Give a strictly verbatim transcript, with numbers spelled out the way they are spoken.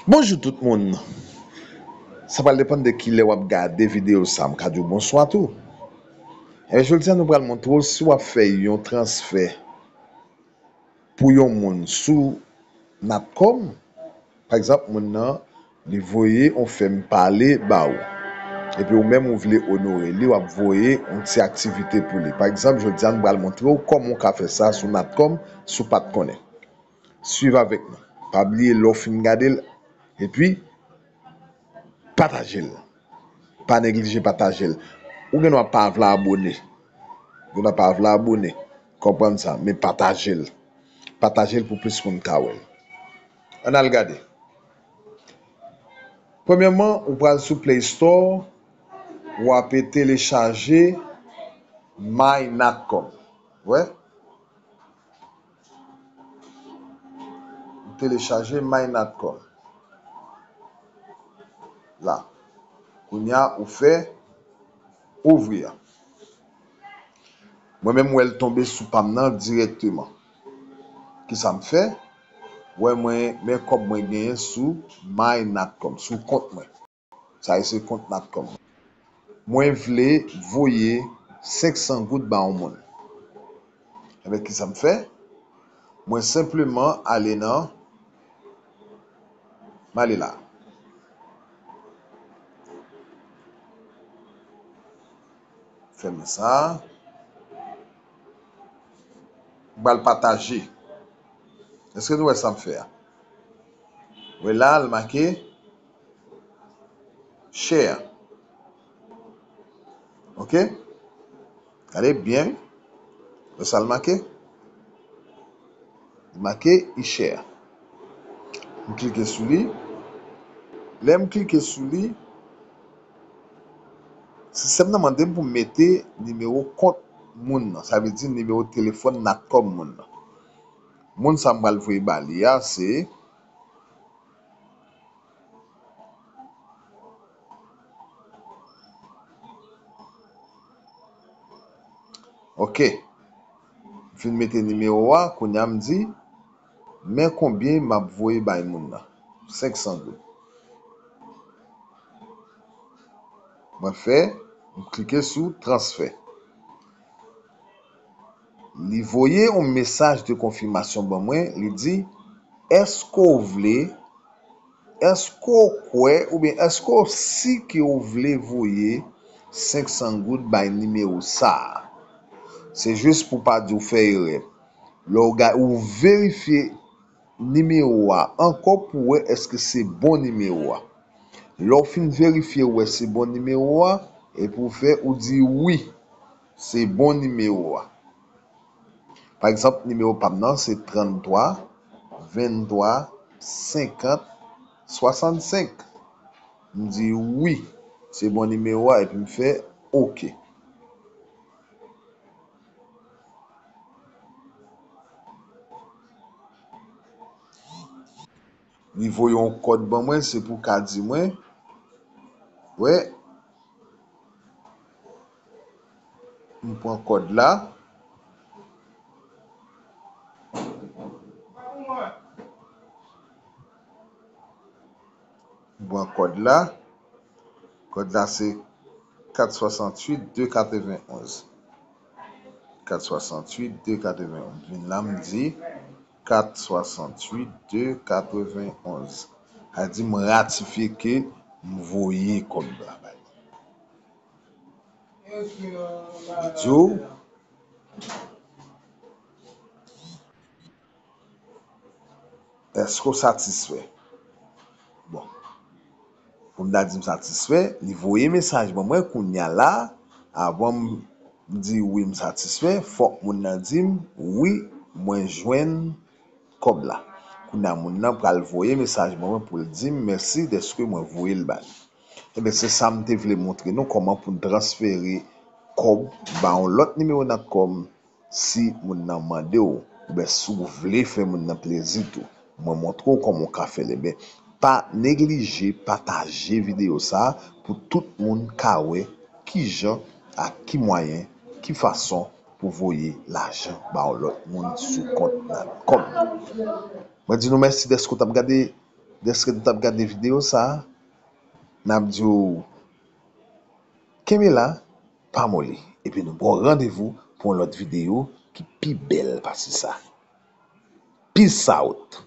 Bonjou tout moun. Sa pral depann de kilè w ap gade videyo sa, m ka di w bonswa tou. Ebyen, jodi a nou pral montre w si w ap fè yon transfè pou yon moun sou Natcom. Pa egzanp, moun nan, li voye yon fè m pale ba ou. Epi ou menm ou vle onore li, w ap voye yon ti aktivite pou li. Pa egzanp, jodi a nou pral montre w kòman w ka fè sa sou Natcom si w pa t konnen. Swiv avèk mwen. Pa bliye lè w fin gade l, epi pataje l. Pa neglije pataje l. Ou gen dwa pa vle abone. Ou gen dwa pa vle abone. Konprann sa, men pataje l. Pataje l pou plis moun ka wè l. Ann al gade. Premyèman, ou pral sou Play Store, w ape telechaje My Natcom. Wè? Ou telechaje My Natcom. La. Kounye a, ou fè ouvri a. Mwen menm, m wè l tonbe sou pa m nan dirèkteman. Kisa m fè? Wè mwen, men kòb mwen genyen sou My Natcom, sou kont mwen. Sa e se kont Natcom. Mwen vle voye senk san goud ba yon moun. Ebyen, kisa m fè? Mwen senpleman ale nan, m ale la. Fèmen sa. M pral pataje. Èske nou wè sa m fè a? Wè la, l make share. Ok? Gade byen. Wè sa l make? Li make e share. M klike sou li. Lè m klike sou li, sistèm nan mande m pou m mete nimewo kont moun nan. Sa vle di nimewo telefòn Natcom moun nan. Moun sa m pral voye ba li a, se Ok. M fin mete nimewo a, kounye a m di, men konbyen m ap voye bay moun nan. Senk san goud. Mwen fè, m klike sou transfè. Li voye yon mesaj de konfimasyon ban mwen, li di, èske w vle, èske w kwè, oubyen èske w si ke w vle voye senk san goud bay nimewo sa a? Se jis pou pa di w fè erè. Lè w ga-, ou verifye nimewo a ankò pou wè èske se bon nimewo a. Lè w fin verifye w wè se bon nimewo a, epi w fè, ou di wi, se bon nimewo a. Pa egzanp, nimewo pa m nan se tranntwa venntwa senkant swasannsenk. M di wi, se bon nimewo a, epi m fè oke. Li voye yon kòd ban mwen, se pou ka di mwen, wè, m pran kòd la. M pran kòd la. Kòd la se kat swasanntuit de katrevenonz. Kat swasanntuit de katrevenonz. Vin la, m di kat swasanntuit de katrevenonz. Sa di m ratifye ke m voye kòb la ba li. Li di w, èske w satisfè? Bon. Pou m ta di m satisfè, li voye mesaj ban mwen kounye a la, avan m di wi m satisfè, fòk moun nan di m, wi, mwen jwenn kòb la. Kounye a moun nan pral voye mesaj ban mwen pou l di m mèsi dèske mwen voye l ba li. Ebyen, se sa m te vle montre nou, kòman pou n transfere kòb ba yon lòt nimewo Natcom. Si moun nan mande w, oubyen si w vle fè moun nan plezi tou, mwen montre w kòman w ka fè l, ebyen, pa neglije pataje videyo sa a pou tout moun ka wè kijan, ak ki mwayen, ki fason pou voye lajan ba yon lòt moun sou kont Natcom. Mwen di nou mèsi dèske w t ap gade Dèske nou t ap gade videyo sa a, n ap di w kenbe la, pa moli. Epi nou ba w randevou pou yon lòt videyo ki pi bèl pase sa. Peace out!